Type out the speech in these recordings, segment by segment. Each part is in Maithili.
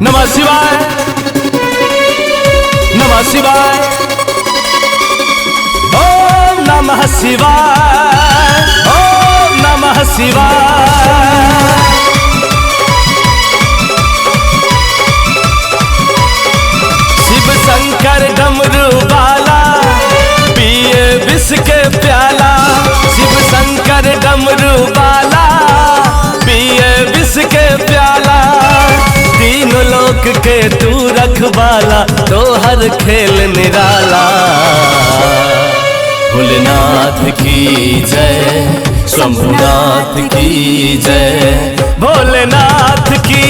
नमः शिवाय, नमः शिवाय, ओम नमः शिवाय, ओम नमः शिवाय। शिव शंकर डमरू वाला पिए विष के प्याला। शिव शंकर डमरू वाला पिए विष के प्याला। तीनों लोक के तू रखवाला, तो हर खेल निराला। भोलेनाथ की जय, शंभुनाथ की जय। भोलेनाथ की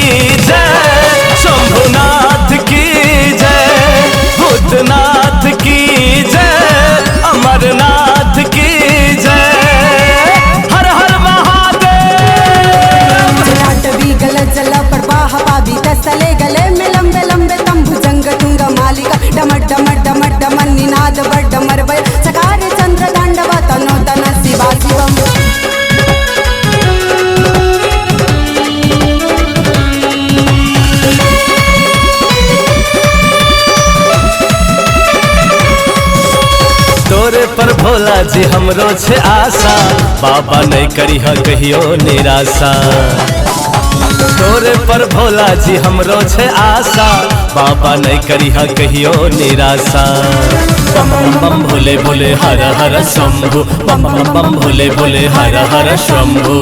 जय, शंभुनाथ की जय, भूतनाथ की जय, अमरनाथ की जय। हर हर महादेव। जलाटवी गल जल प्रवाह पावी तसले गले में लंबे लंबे तंबु जंग तुंग मालिका डमर डमर डमर डमर निनाद बर डमर भय चकार चंद्र तांडव तनो तन शिवा शिवम। तोरे पर भोला जी हमरो छे आशा, बाबा नहीं करीह कहियो निराशा। तोरे पर भोला जी हमरो छे आशा, बाबा नहीं करीह कहियो निराशा। बम बम बम भोले भोले हर हर शंभु, बम बम बम भोले भोले हर हर शंभु।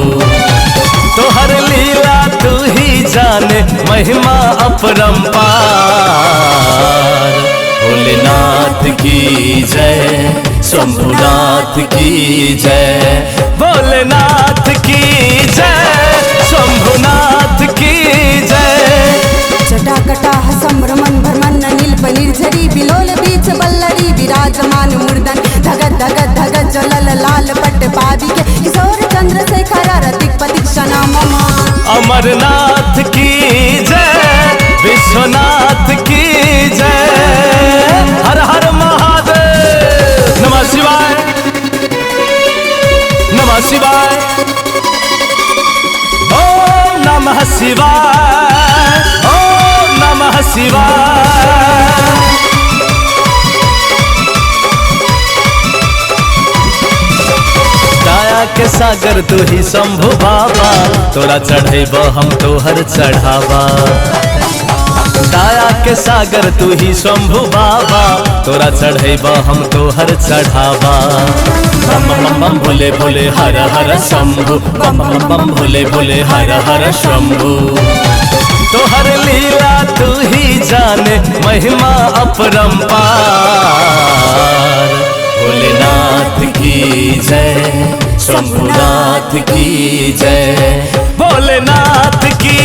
तोहर लीला तू ही जाने, महिमा अपरंपार। भोलेनाथ की जय, शंभुनाथ की जय। भोलेनाथ की जय, शंभुनाथ की जय। जटाकटाह संभ्रमण भ्रमण नील निर्झरी बिलोल बीच बल्लरी विराजमान मूर्धन धग धग धग ज्वलल लाल पट पावी के किशोर चंद्रशेखर रतिक पतिक्षणा मम। अमरनाथ की जय, विश्वनाथ की जय। हर हर महादेव। नमः शिवाय, नमः शिवाय, ओम नमः शिवाय, ओम नमः शिवाय। दया के सागर तू ही शंभु बाबा, तोरा चढ़ेब हम तोहर चढ़ावा। दया के सागर तू ही शंभु बाबा, तोरा चढ़ेब हम तोहर चढ़ावा। बम बम बम भोले भोले हर हर शंभु, बम बम बम भोले भोले हर हर शंभु। तोहर लीला तू ही जाने, महिमा अपरंपार। भोलेनाथ की जय, शंभुनाथ की जय। भोलेनाथ की